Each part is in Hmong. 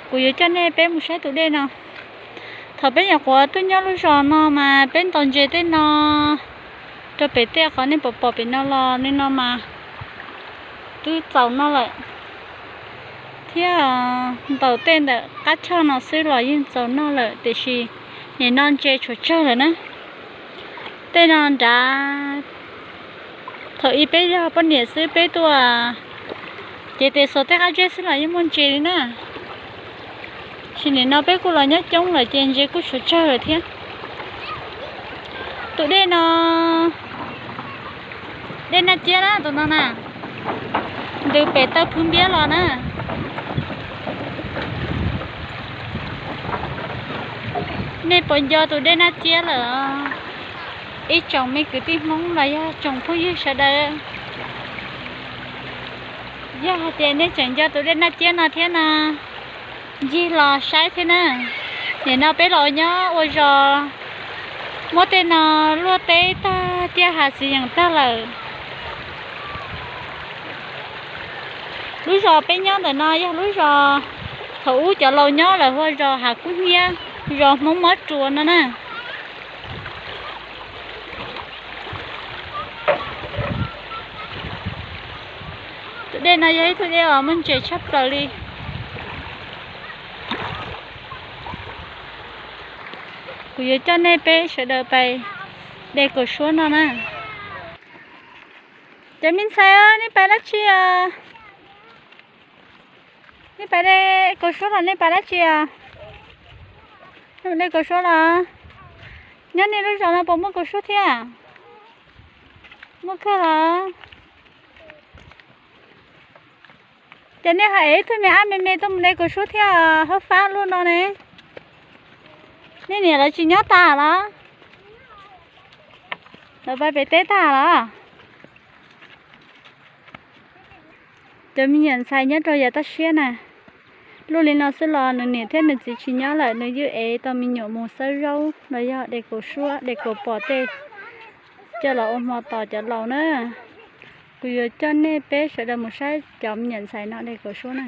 Kuv yuav coj nej peb mus saib tus dej no. Thaum peb nyuam qhuav tuaj nyob lub zos no mas peb ntaus ntses tej no rau pem tej qhov nej pom pom pem no los li no mas twb txaus noj lawm, thiab ntaus tej ntawm qab choj no xwb los yeej txaus noj lawm, tiam sis nim no ntses tshuav tsawg lawm na. Tej no nrad, thaum ub peb yog poj niam xwb peb tuaj ces tes xuas tej qab zeb xwb los yeej muaj ntses li na. Sim nim no peb kuj los nyob coob lawm ces ntses kuj tshuav tsawg lawm thiab. Tus dej no, dej Naj Ciab na, tus no na, ntws pem taw phwv npiab los na. Nej puas nco tus dej Naj Ciab lawm? Ib tsoom me kwv tij Hmoob los yog tsoom phooj ywg sawv daws, yog hais tias nej tseem nco tus dej Naj Ciab no thiab no, ncig los saib thiab na. Nim no peb los nyob ua zos, muab tej no luaj teb tag thiab hav txiv yeem tag lawm. Lub zos peb nyob ntawm no yog lub zos thaum ub cov laus nyob lawm hu ua zos Hav Kub Hnyiab, zos Hmoob Mob Ruas no na. Tus dej no yog ib tug dej uas muaj ntses tshaj plaws li. Kuv yuav coj nej peb sawv daws pais de kaus suab no na. Cov me ntxhais, nej pais dab tsi os? Nej pais de kaus suab los nej pais dab tsi os? Nej mus de kaus suab los? Nyob nej lub zos no puas muaj kaus suab thiab? Muaj kawg los? Ces nej ho ev ib tug me ab me me tuaj mus de kaus suab thiab, hab fab luaj no ne. Nej niam lawv tsis nyob tas los? Lawv pais pem teb tag los? Cov me nyuam ntxhais nyob rau yav toj siab na, luaj li no xwb los nws niam thiab nws txiv tsis nyob lawm, nws yeej ev tau me nyuam mus xawb zaub los yog de kaus suab, de kaus pom tej coj los ua hmo tos cov laus na. Kuv yuav coj nej peb sawv daws mus saib cov me nyuam ntxhais no de kaus suab na.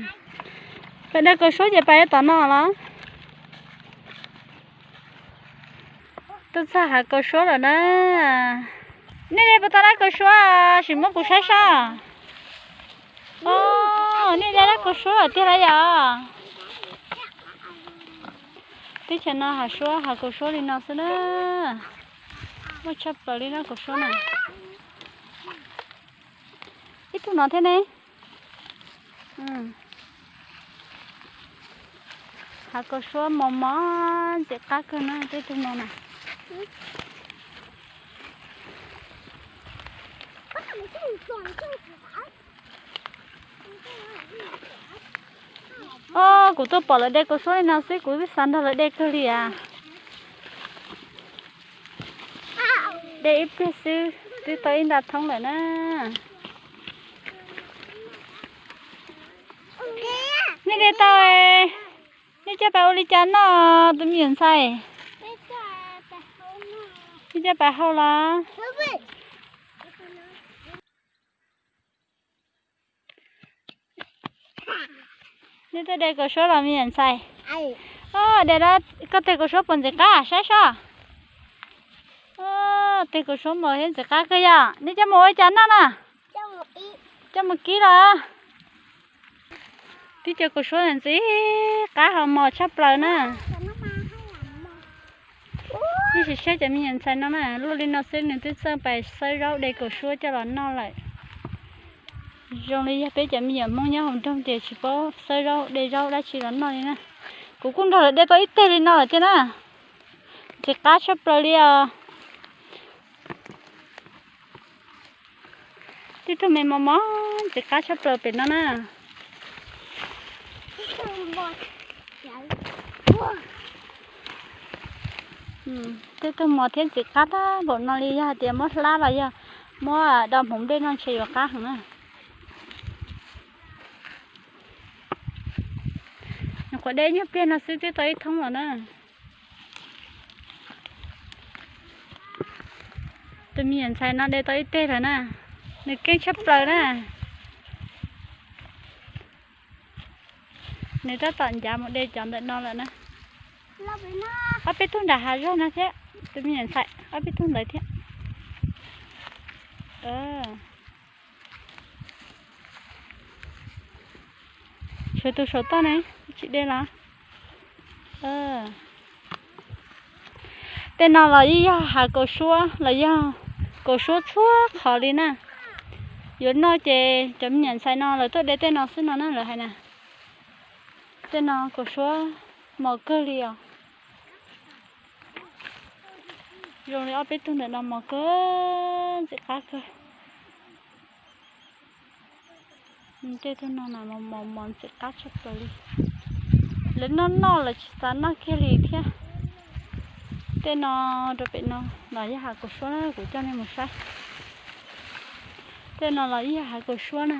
Pais de kaus suab ces pais tom no los? Tuaj txog hav kaus suab lawm na. Nej de puas tau lab kaus suab, sim muab kuv saib soj. Os, nej de lab kaus suab lawm tiag los yom? Teb chaws no hav suab hav kaus suab li no xwb na. Muaj tshaj plaws li lab kaus suab na. Ib tug no thiab ne. Hav kaus suab mos mos ntxim qab kawg na, tej tug no na. Os, kuv tuaj pom lawv de kaus suab li no xwb kuv twb xav nrog lawv de kawg li as. De ib pliag xwb twb tau ib nta thoob lawm na. Nej de tau, nej coj pais ua li cas noj tus me nyuam ntxhais? Nej coj pais hau los? Nej tuaj de kaus suab los me nyuam ntxhais? De, koj tes kaus suab puas ntxim qab saib soj? Tes kaus suab mos thiab ntxim qab kawg yom. Nej coj mus ua li cas noj na? Coj mus kib los? Tib co kaus suab ntxim qab ho mos tshaj plaws na. Nej sim saib cov me nyuam ntxhais no na, luaj li no xwb nws twb txawj pais xawb zaub de kaus suab coj los noj lawm. Zoo li yog peb cov me nyuam Hmoob nyob hauv nroog ces tsis paub xawb zaub de zaub dab tsi los noj li na. Kuv kuj nrog lawv de tau ib teg li no lawm thiab na. Ntxim qab tshaj plaws li os. Tej tug me mos mos ntxim qab tshaj plaws pem no na. Tej tug mos thiab ntxim qab tag npaum no li, yog hais tias muab hlab los yog muab do hmoov dej noj ntshe yuav qab heev na. Nyuam qhuav de nyuag pliag no xwb twb tau ib thoob lawm na. Tus me nyuam ntxhais no de tau ib teg lawm na. Nws keej tshaj plaws na. Nws tab tom ncav mus de cov ntawm no lawm na. Ob peb tug nram hav zog no thiab, tus me nyuam ntxhais ob peb tug ntawd thiab. Tshuav tus saum toj ne, tsis de los. Tej no los yeej yog hav kaus suab los yog kaus suab txhua qhov li na. Yuav noj ces cov me nyuam ntxhais no lawv tuaj de tej no xwb no na lawv hais na. Tej no kaus suab mos kawg li os. Zoo li ob peb tug ntawm no mos kawg, ntxim qab kawg. Tej tug no na mos mos ntxim qab tshaj plaws li. Lawv noj noj lawv tsis xav noj kiag li thiab. Tej no rau pem no los yog hav kaus suab na, kuv coj nej mus saib. Tej no los yog hav kaus suab na.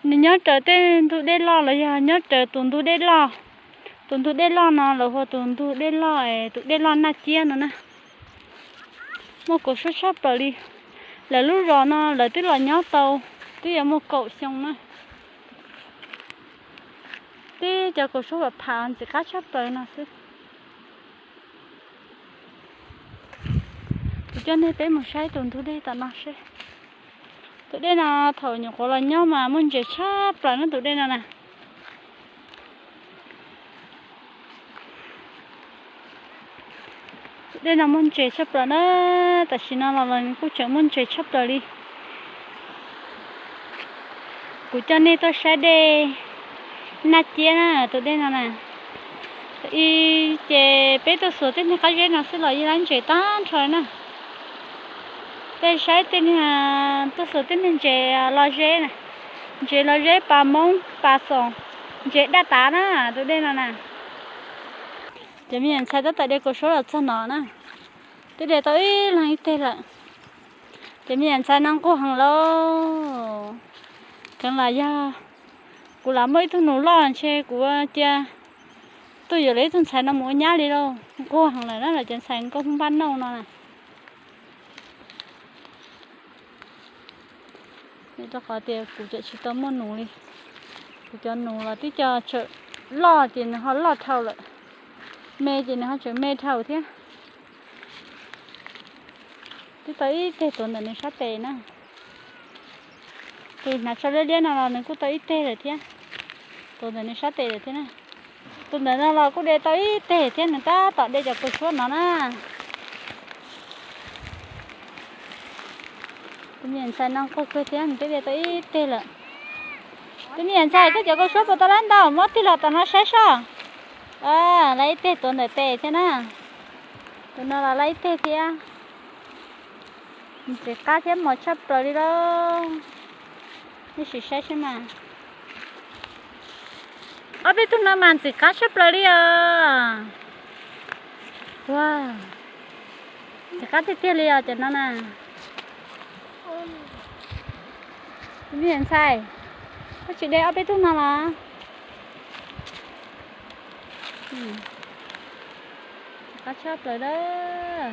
Nws nyob raws tej ntug dej loj los yog nyob raws tus ntug dej loj. Tus ntug dej loj no lawv hu ua tus ntug dej loj, tus dej loj Naj Ciab no na. Muaj kaus suab tshaj plaws li. Lawv lub zos no lawv twb los nyob tau twb yuav muaj kaum xyoo na. Tib cov kaus suab pam phav ntxim qab tshaj plaws no xwb. Kuv coj nej peb mus saib tus ntug dej tom no seb. Tus dej no thaum nyuam qhuav los nyob mas muaj ntses tshaj plaws na tus dej no na. Tus dej no muaj ntses tshaj plaws na, tam sim no los los nws kuj tseem muaj ntses tshaj plaws li. Kuv coj nej tuaj saib dej Naj Ciab na, tus dej no na. Ib ces peb tuaj xuas tej niag qab zeb no xwb los yeej lab ntses tag nrho na. Tej saib tej niag tuaj xuas tej niag ntses los zeb na, ntses los zeb pas moob pas xoom, ntses daj tav na, tus dej no na. Cov me nyuam ntxhais tab tom de kaus suab los txog no na, twb de tau ib leeg ib teg lawm. Cov me nyuam ntxhais no nquag heev lauj. Kheev lam yog kuv lam muaj ib tug nus loj ntshe kuv cia tuaj yuav lawv ib tug ntxhais no mus ua nyab li lauj. Nquag heev lawm na, lawv cov ntxhais nkauj npab nauj no na. Rau qhov tias kuv tseem tsis tau muaj nus li. Kuv cov nus los twb cov tsawm loj ces nws ho loj dhau lawm, me ces nws ho tseem me dhau thiab. Twb tau ib teg tuav ntawm nws sab tes na. Tus hnav tsho liab liab no los nws kuj tau ib teg lawm thiab, tuav ntawm nws sab tes lawm thiab na. Tus ntawm no los kuj de tau ib teg thiab, nws tab tom de cov kaus suab no na. Tus me nyuam ntxhais no nquag kawg thiab, nws twb de tau ib teg lawm. Tus me nyuam ntxhais, koj cov kaus suab puas tau lab ntau, muab tig los tom no saib soj. Lab ib teg tuav ntawm tes thiab na. Tus no los lab ib teg thiab. Ntxim qab thiab mos tshaj plaws li lauj. Nej sim saib seb mas. Ob peb tug no mas ntxim qab tshaj plaws li os. Ua, ntxim qab tiag tiag li os cov no na. Tus me nyuam ntxhais, koj tsis de ob peb tug no los? Ntxim qab tshaj plaws lawm.